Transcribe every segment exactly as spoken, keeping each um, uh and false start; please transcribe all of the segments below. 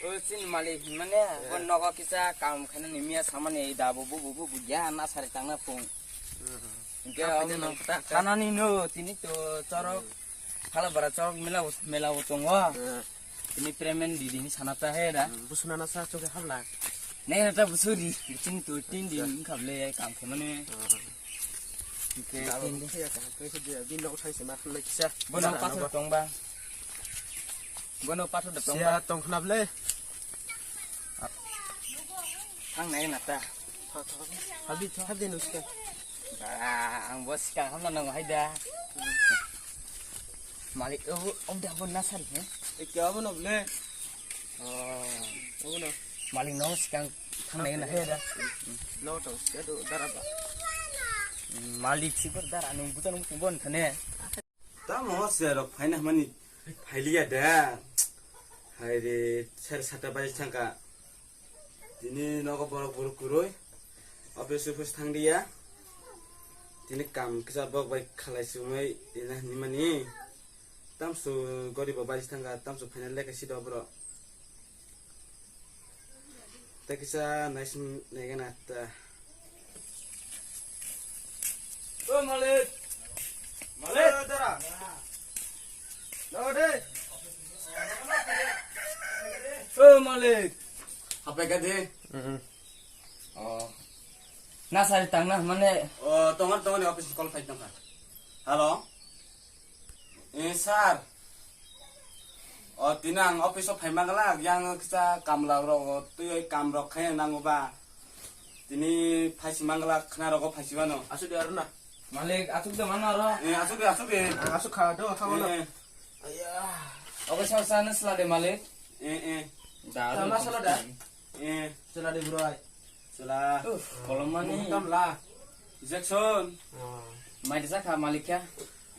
O chini malik hinmani, bo nogo kisa kam khainani miya samani da bo bo bo bo ya na sari tangna phung. Hingke omo no thanani no tini to chorok hala bara chorok mela mela bo tongo. Tini payment di di sana ta he da. Busuna na sa chokhe habla. Ne na ta busuri, chini to tin din khable kam khaimani. Hingke tin din. Bin lok thai se ma khulai kisa. Bono pathor tongba. Bono pathor da tongba. Siya tong khna ble. Thang nai na ta. Habi habi nuska. Ba, ang bo sikang hamna nang hai da. Malik, o, o da bo nasari he. E kya bo no ble. Oh, o no. Malik no sikang thang nai na hai da. No to, ya do dara ba. Malik sikor dara nung buta nung bon thane. Tamo se rok phaina mani phailiya da. Hai re, ser sata bai thangka. Tini nogo borok buruk kurui. Office office thang dia. Tini kam kisa bok bai khalai sumai ina hinmani. Tamsu goribo bai thangka, tamsu phaina lekha sido borok. Tei kisa naisin naigana ta. O Malik. Malik. O, dara. Dara de. O Malik. Hapai ka de. Mm-mm. Oh. Na sari tangna mane. Oh, tongan tongan office call phai tongkha. Hello. Eh, sir. O, tini ang office o phai manglak, yang kisa kamla rok, o, twi oi kam rok khe nango ba. Tini phaisi manglak, khna rogo phaisi bano. Asuk de aruna. Malik, asuk de mano aro. Eh, asuk de, asuk de. Asuk kha do, kha mano. Eh. Aya. Obo sa sa na sla de malik. Eh, eh. Da, masala da. Eh. Chwla de bro ai. Chwla. Uff, kolom mani. Mung tam la. Jackson. Oh. Mai de sakha malik kya?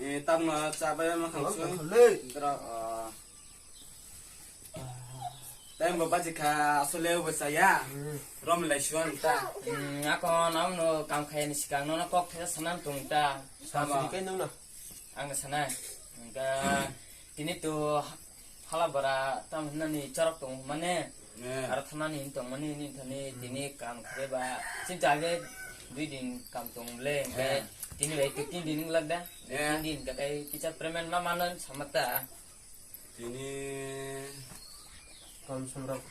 Eh, tam na cha ba ma khang sun. Khole. Dra, ah. Time bo baji kha asole bo saya. Hmm. Rom lai suan ta. Hmm, ako nam no kam khaya ni sikang no kok thesa sanan tung ta. Sama. Sini kai nung na. Ang sana. Engka tini tu hala bara tam nani chorok tong mane. Eh. Aro thanani hin tong mani ni thani tini kam khe ba. Sin ta ge dui din kam tong le. Eh. Tini bai tu tin din lagda. Eh. Tin din ka kai kicha payment ma manan samata. Tini. Kom sumrok.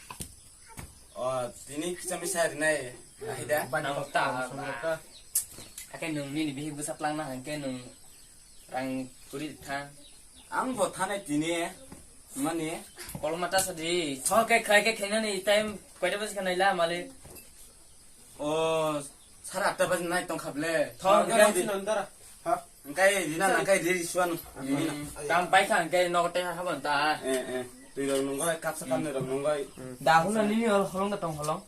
Oh, tini kicha misa rinai. Ahida. Nang ta. Ake nung nini bihi busa plangna hangke nung rang kuri tha. Ang bo thane tini. Mani. Koloma ta sadi. Thoke khai ke khenani time koita baje khanai la malik. Oh, sara atta baje nai tong khable. Thok, thok, thok, thok. Engkai dina nangkai di suan. Kam pai kha engkai nogo te habon ta. Eh, eh. Twi rok nungoi, kapsa kamni rok nungoi. Dahuna nini ol holong da tong holong.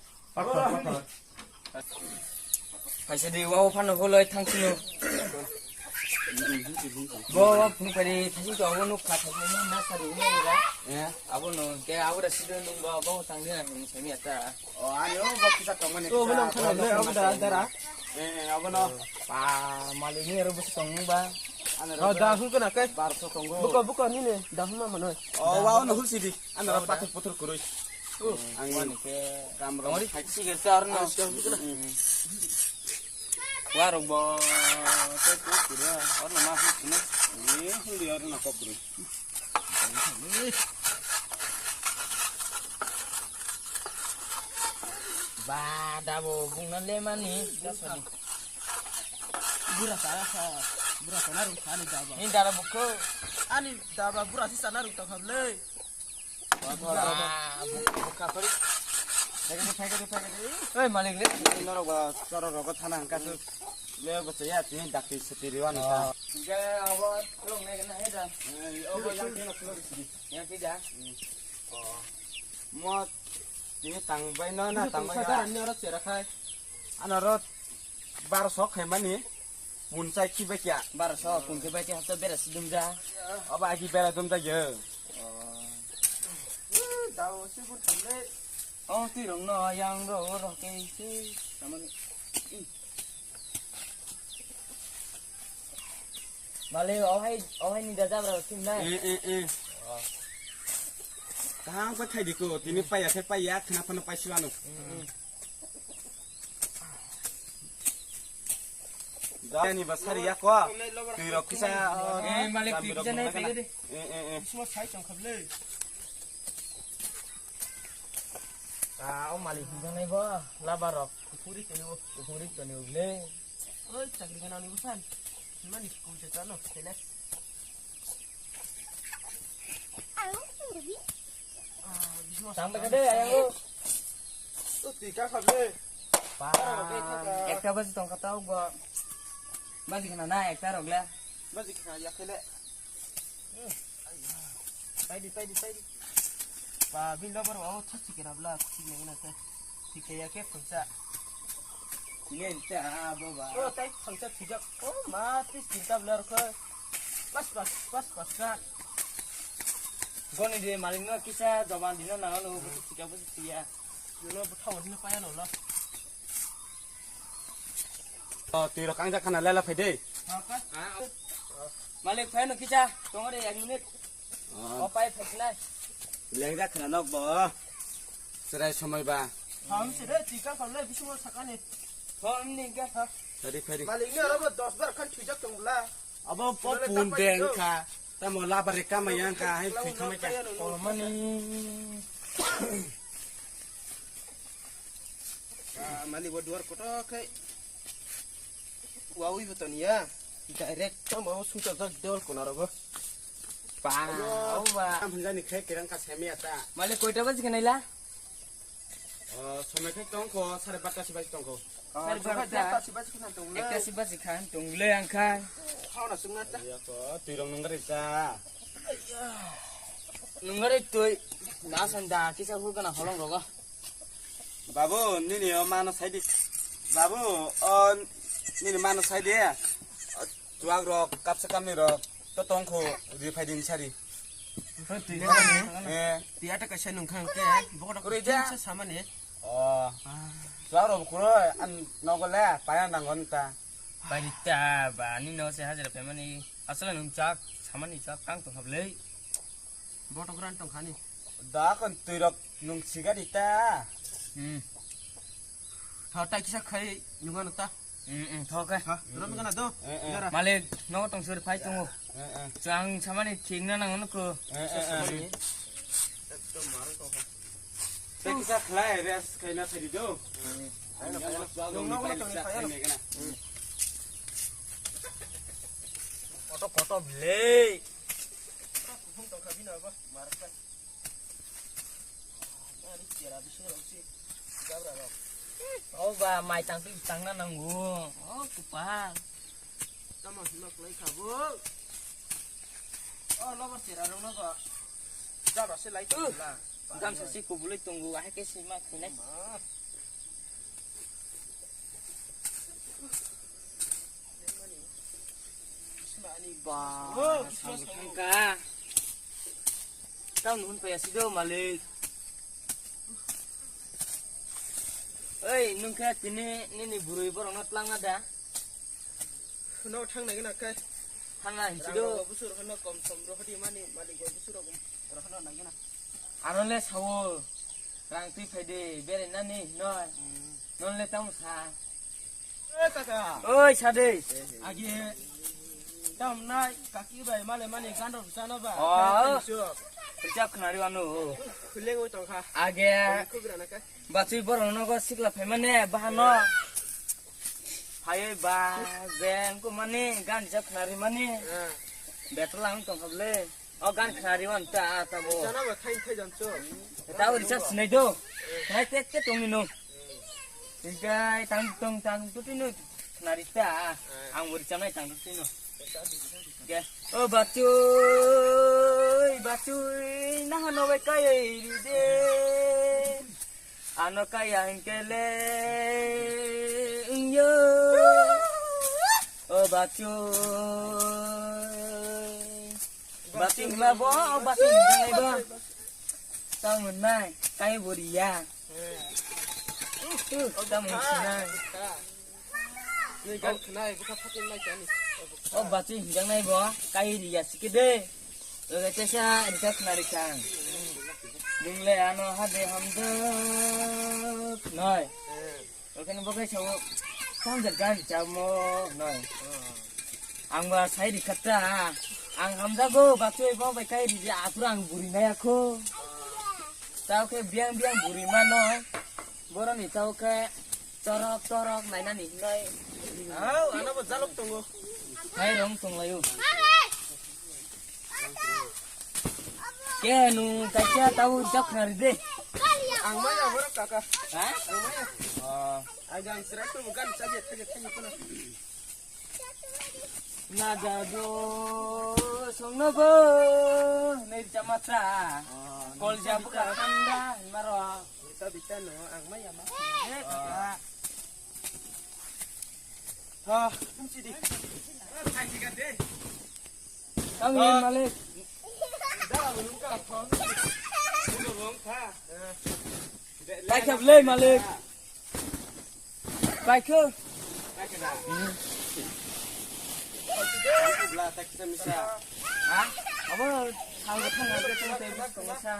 Kaisa di wao phano holoi thang sino. Bo phung pari thang to abo nuk kha thang na sari ni ra. Eh. Abo no ke abo da sido nung ba bo tang ni ang sami ata. Oh, ani o bo kisa tongmani. To, kisa, bono khana, bono abo da, khana. Dara. Eh, eh, abono. Pa, malik ni aro bwswk tong nung ba. Ano ro. Oh, da, hung kana kai. Barso tongo. Buka, buka, nini, da, huma mano. Oh, wa, ono hulsi di. Ano ro pathor puthor kurui. Oh, ang wani ke. Ram ro. Ori phai si gerta arno. Ano siya hung kana. Wa ro bo. Te tu kira. Arno ma hung kana. Ni hung di arno ko kurui. Ba, dabo bungna lemani. Bura tara sa, bura tara rung thani daba. Ni dara bukho. Ani daba bura si sana rung takham le. Ba, bukha pari. Phai kadi, phai kadi, phai kadi. Oi, malik le. Norok ba, choro rogo thana hangka su. Le bo chaya tini dakti suti riwa nang ta. Hingke abo rung nai kana heda. Eh, abo yang tino kulo di sini. Yang tidak. Oh. Mo tini tang bai no na tang bai. Sa ni oro chera khai. Ano ro bar sok khai mani. Mun chai ki bai kya. Bar sok kun ki bai kya to bera sidum ja. Aba agi bera dum da yo. Oh. Dao si bun thamle. Oh, ti rong no yang ro ro ke si. Tamani. Male, oh hai, oh hai ni da jabra sim na. Eh, eh, eh. Oh. Kaham khe thai di ko, tini paiya khe paiya, khna phano paisi wano. Dani ba sari ya ko, twi rok kisa. Eh, malik, twi kisa nai, phai di. Eh, eh, eh. Bismo sai tong khable. Ah, o malik hingjanai bo, labar rok. Kuphuri toni o. Kuphuri toni o ble. Oi, chakri gana ni busan. Mani kucha chalo, tele. Tang baka de, ayang o. O tika khable. Pa, ekta baji tong kata o go. Baji khana na, ekta rok le. Baji khana ya khele. Paidi, paidi, paidi. Ba, bin lobar wa o thasi kena bla, kusi ne na te. Thik ya ke phaisa. Ini ente ah, bo ba. O tai phaisa thijak. O ma, tis tinta bla rokho. Pas, pas, pas, pas ka. Goni de malik no kisa doban dino na no, bo thijak bo thiya. Yo no bo thawon no paya no lo. O, twi rok kangjak khana lela phai de. Malik, phai no kisa, tong re ek minute. O, pai phai khlai. Lengjak khana nok bo. Chwrai somoi ba. Ham se re, tika khole bismo sakani. Phone ni ga. Phari, phari. Malik ni aro bo dos bar khan thwijak tong bla. Abo po pun beng kha. Tamo labar re kama yang kha, hai thwi thamai kha. Kolomani. Ah, mani bo duar kotor khai. Wawi bo toniya. Direct tamo sungsa jak dol kona rogo. Pa, o ba. Am hanjani khai kerang ka semi ata. Malik, koita baji khe naila? Oh, somai khai tongkho, sare barta si baji tongkho. Sare barta si baji khan tong le. Ekta si baji khan tong le ang khai. Khao na sungna ta. Ya ko, twi rong nungari ta. Nungari twi. Na san da, kisa hur kana holong rogo. Babu, nini o mano sai di. Babu, o nini mano sai di. O, chuak rok, kapsa kamni rok. To tongkho, ri phai din sari. Twi Eh. Twi ata kaisa nung khang te, bokora Kuri ja. Sa samani. Oh. Chuak rok kuro, an nogo le, paya nangon ta. Pai di ta, ba, ni no se hajra pemani. Asal nung chak, samani chak, tang tong khablei. Botok ran tong khani. Da kon twi rok nung siga di ta. Hmm. Tho tai kisa khai nunga no ta. Hmm, hmm, tho ke. Ha, rom gana do. Eh, eh. Yara. Malik, no tong sur phai tongo. Eh, eh. Chang samani thik na nang ko. Eh, eh, eh. Ekdom marang tong kha. Tei kisa khlai rest khaina thari do. Nung no tong ni phai. Koto koto blei. O ba, mai tang tu tang na nango. O kupal. Tamo hima klai kha bo. O lobar chera rok no go. Jabra se lai tong la. Gamsa si kubulai tongo, ahai ke si ma khunai. Ba, samung thangka. Tamo nun paya sido malik. Oi, nungkha tini nini burui borok no tlang na da? No thang nai gana kai. Thang na hinsi do. Busur hano kom som ro hadi mani malik busur rok ro hano nai gana. Ano le sawo. Rang twi phai de, berai nani, noi. Hmm. Non le tamo sa. Eh, kaka. Oi, sa de. Agi. Tam nai, kaki bai, male, mani, gandor, sana ba. Oh. Richak khnari wano. Khuleng oi tong kha. Age. Khubra na ka. Bachui borok no go sikla phai mane, bahano. Phai ba, jen ko mani, gan jak khnari mani. Ah. Betla ang tong khable. O gan khnari wan ta, ta bo. Sana ba khai khai jan cho. Ta uri sa sinai do. Nai tek tek tong ni no. Tingkai tang tong tang tu tino khnari ta. Ang uri chanai tang tu tino. Ke. O bachui, bachui, na hano bai kai ri de. Ano kaya hingkele ingyo. O bachui. Bachui ma bo, o bachui hingkele bo. Tamo nai, kai boria. Tamo sinai. Ni gan khnai, bukha phatin nai chani. O bachui hingkele bo, kai ria sikide. Oke, tesa, ria khnari kang. Nungle ano hade hamjak noi. Oke ni bokai sao. Hamjak gan chamo noi. Ang ba sai di kata. Ang hamjago batui bo bai kai di atur ang buri naya ko. Tao ke biang biang buri mano. Boroni tao ke torok torok nainani hinoi. Au, ano bo jalok tongo. Hai rong tonglayo. Ke nung kaisa tau jak nari de. Ang maya borok kaka. Ha? Ang maya. Oh. Agang serai tu bukan saja saja saja kono. Nada do songno bo nei chamatra. Kol jabu ka kanda maro. Bisa bisa no ang maya ma. Ha, kunci di. Kami malik. Paikha bwlai malik. Paikha. Ha? Abo salbo thang abo thang tei bus tongsa.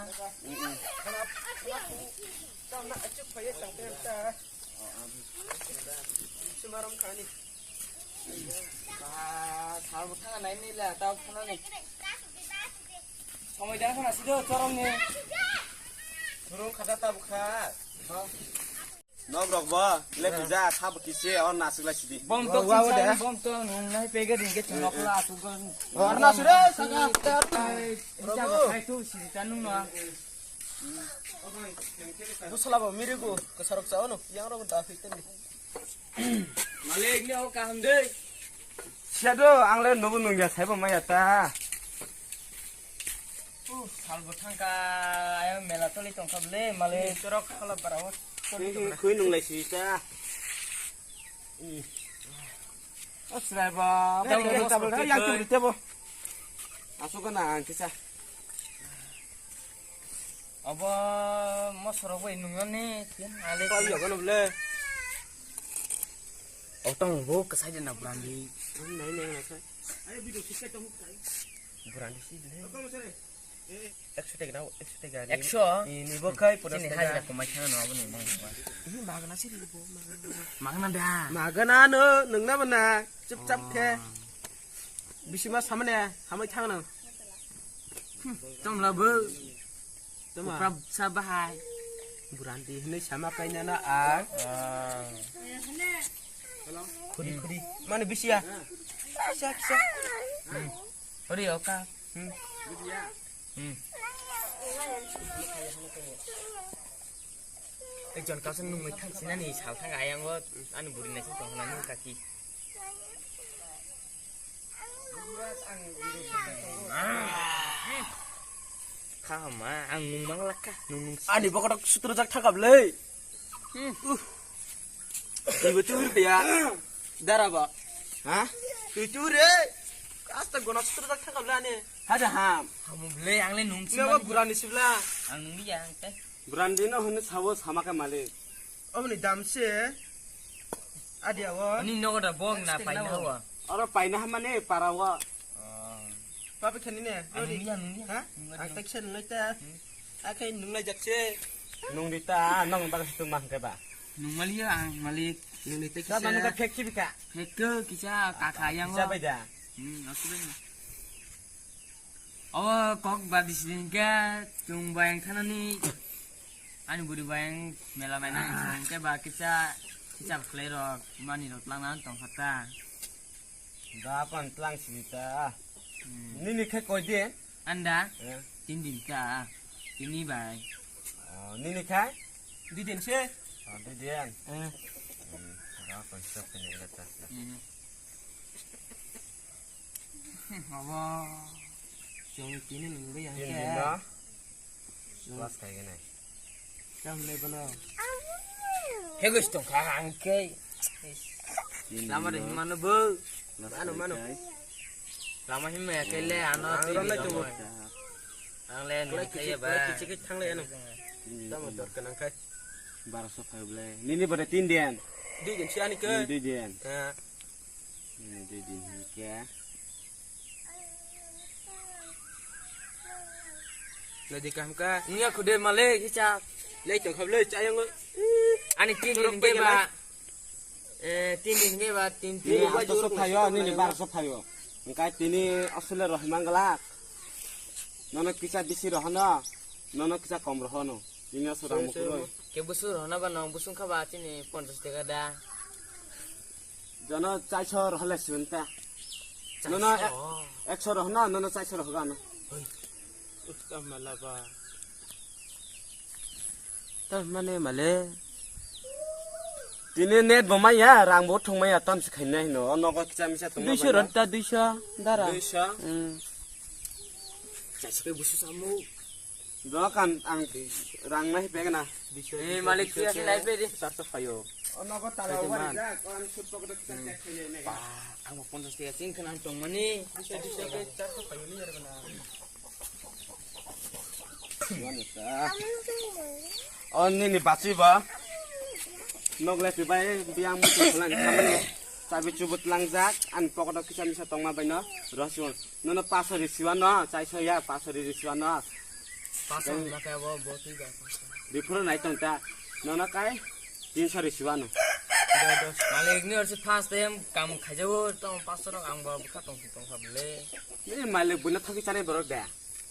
Sumarom khani. Ba, salbo thang nai ni la tao khana ni. Somoi dang khana sido chorong ni. Chorong khata ta bukha. Nok rok bo le pija sabo kisi or nasik la sidi. Bom to bom to nung nai pega ding ke chunok la tu gon. Or nasure saka. Hai tu sidi tanung na. Busala bo mirigo kesarok sao no yang rok da fit ni. Malik ni o kaham de. Siado ang le nobo nungya saibo maya ta. Uh, salbo thangka ayang mela toli tongkha bwle malik. Chorok khala barao. Khui nunglai sita. Asrai ba. Tabo tabo tabo tabo yang tabo tabo. Asuk na ang kisa. Abo mosoro bai nungani tin ale. Tabo yogo no bwle. Otong bo kasai de na brandi. Nai nai nai. Ayo video sisai tong kai. Brandi si bwle. Ekso tega na, ekso tega ni. Ekso? Ni, ni bo khai pura chini tega. Hajira komai thang no abo ni mang. Ini magana sih, ini bo, magana. Magana da. Magana no, nung na mana? Chup chap khe. Bisi ma samane, hamai thang no. Tong la bo. Toma. Ukra sa bahai. Buranti hini sama kaina na ang. Khudi khudi. Mana bisi ya? Kisa kisa. Hori oka. Hmm. Hmm. Ekjon kausung nungwi thangsinani sal thang ayang o ani buri naising tongkha nani kaki. Khama ang nung mang lakha nung nung. Ani bokotok sutrujak thangkha bwle. Hmm. Uh. Ibo tu ur ya. Dara ba. Ha? Tu tu re. Asta gona sutrujak thangkha bwle ani. Hada ham. Hamu bwle ang le nung. Nabo burani sibla. Ang nung ya ang te. Brandino hwnwi sawo sama khe malik. Oboni dam se. Adi awo. Ani nogo da bong na paina hawa. Oro paina hamani para o. Papi khani ne. Ang nungya, nungya. Ha? Nungya, ang nungya. Tekse nunglai ta. Hmm. Akhai nunglai jak se. Nung di ta, nong bang situ mah ke ba. Nung mali ya, ang malik. Nung di tekse. Sa manu ka phek si bika. Phek ke kisa kakha yang. Kisa o. Bai da. Hmm, aku deh. Obo kok ba bisi hingke chwng bayang thanani ani buri bayang mela mainani chwng hingke ba kisa kisa khlai rok mani rok twlangna tong kha ta. Da kon tlang sini ta. Hmm. Nini khe koi din? Anda? Eh. Tin din ta. Tini bai. Oh, nini khe? Di din se. Oh, di din. Eh. Hmm. Da kon sok ni ta. Hmm. Abo. Chwng tini nungwi yang. Tini khe. Din no. Chwng. Class kai gini. Chwng le bono. Hegos tong kha ang khe. Tini din no. Lama de mano bo. Class mano, kai mano. Kai. Lama himma ya khe le ano. Ang twi rom lai di tongo. Ang le nung khe ba. Kichik kichik thang le ano. Tini din. Tamo dor kanang khai. Baro so phai ble. Nini bode tin din. Dui din si ani khe. Dui din. Ha. Nini dui din khe. Nadi kaham ka? Wngya khude malik hicha. Lei tong khab lei chayang. Ani tin din Borok hingke bai ba. Eh, tin din hingke ba, tin tin. Nini asto so phayo, nini bar so phayo. Engkai tini asole rohimang galak. Nono kisa bisi rohono, nono kisa kom rohono. Tini aso rang mukuroi. Ke busu rohona ba nong busung kha ba chini ponchas taka da. Jono chaiso rohole sunta. Nono ek-, ekso rohono, nono chaiso rohoga ano. Hoi. Usta mala ba. Tam mane male. Tini net bo maya, rang bo thung maya, tam se khaina hino. O nogo kicha misa tong duiso ranta duiso dara. Duiso? Hmm. Chaiso ke busu samu. Dokan ang rang nai pegna. Eh, malik, duiso, duiso, duiso, duiso, nai pedi. Charso phayo. O nogo tala. Phayo wari man. Jak, o ang sut pokdo kicha. Hmm. Check khaye ne. Ba, ang bo ponchas taka sing khna tong mani. Duiso, duiso ke charso phayo ni yar gana. O nini bachwi ba. Nok le bai biyang mutu khwlai khamani. Chabi chubut langjak, ani pokoto kisa misa tongma baino. Rohsi nono paso risiwa no, chaiso ya, paso risiwa no. Paso na kaya bo, bo twi ba. Bifuru nai tong ta. Nono kai tinso risiwa no. Malik ni orsi first time kam khaijago, tong paso rok ang bo bukha tong tong kha bole. Ni malik buina thaki chani borok de.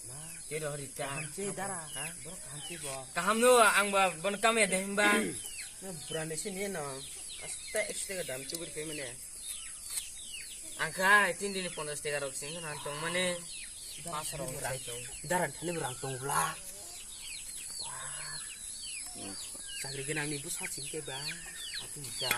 Ma, ke roh rita. Kaham se dara. Ha? Borok kaham se bo. Kaham no, ang ba, bon kam ya de himba. No, brand se ni no. Asta extra dam chubur kai mane. Ang kha, tin din ponchas taka rok sing kha tong mane. Pas rok rang tong. Daran thani rang tong bla. Wah. Chakri gwnang ni busa sing ke ba. Aku ja.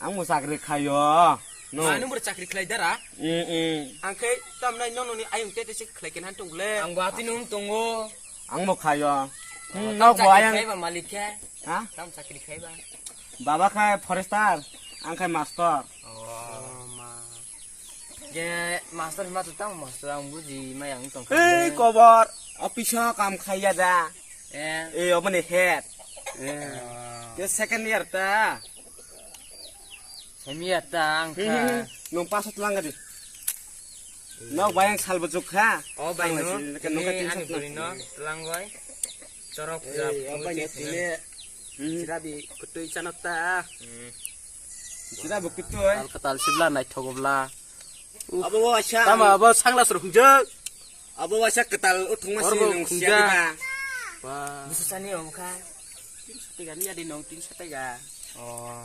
Ang mo chakri khayo. No. Manu bor chakri khlai dara? Mm, mm. Ang khe tamnai nono ni ayung tete se khlai khe nan tongle. Ang bo atwi nung tongo. Ang bo khayo. Hmm, tam nok bo chakri ayang. Khai ba malik khe? Ha? Tam chakri khai ba? Baba khai forester, ang khai master. Oh, ma. Je master ma tu tam master ang buji ma yang tong. Ei, kobor. Office o kam khaiya da. Eh. Eh, oboni head. Eh. Oh. Ke second year ta. Semi ya ta ang kha. Hmm, hmm, hmm. Nung paso tlang gadi. Nok bayang salbo juk kha. O bai no. Tlang lai sini, kan nung ka ini tin ani sat buri lang. No, tlang bai. Chorok. Eh, jap, obai no tini. Hmm. Sirabi kutui chanok ta. Hmm. Sirabi kutui. Tal katal sibla nai thogobla. Abo bo waisa. Tama abo sangla sur hungjak. Abo waisa katal uthung masi nung siya ba. Wah. Busu sani om kha. Tin sate ga ni adi nong tin sate ga. Oh.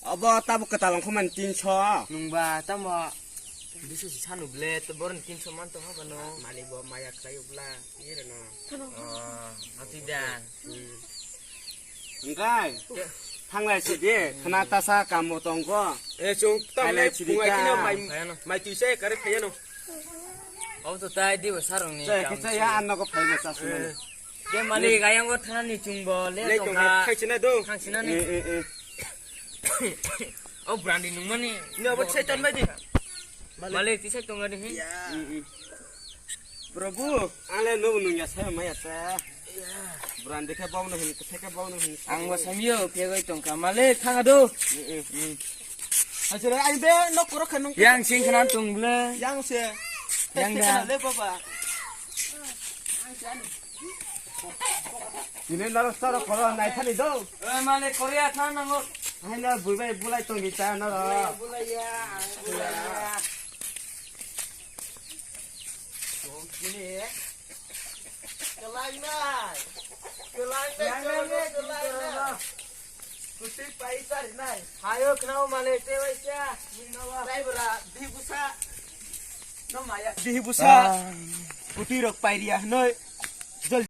Abo tabo katal ongkho man tinso. Nungba tamo. Busu si sanu ble to boron tinso man to haba no. Malik bo maya khlai ubla. Ye re no. Oh, ati da. Hmm. Engkai. Thanglai si de, khna tasa kamo tongko. Eh, chung tam le phungai kino mai, mai tui se kare phaya no. Abo to tai dibo sarong ni. Chai, kam chai, ya, anno ko phai mo sa sumai. Eh. De malik ayang go thani chungbo le tongkha. Khai china do. Khang china ni. Eh, eh, eh. O brandi nung mani. Ni abo chai ton bai di. Malik ti sai tong gadi. Ya. Mm, mm. Prabhu, ang le no nung ya sai maya ta. Ya. Brandi khe bong no hin, khe khe bong no hin. Ang bo samyo phegoi tongkha. Malik thang ado. Mm, mm. Asore ai be nok koro khanung. Yang sing khana tung ble. Yang se. Yang da. Le baba. Tini naro soro koro nai thani do. Eh, mane Korea tha nango. Hai na bui bai bulai tong di ta naro. Bulai ya, bulai ya. Tini. Kelai nai. Kelai nai, kelai nai. Kusi paisa rinai. Hayo khnao male te waisa. Nai bra, di busa. No maya. Di busa. Kuti rok pairia noi.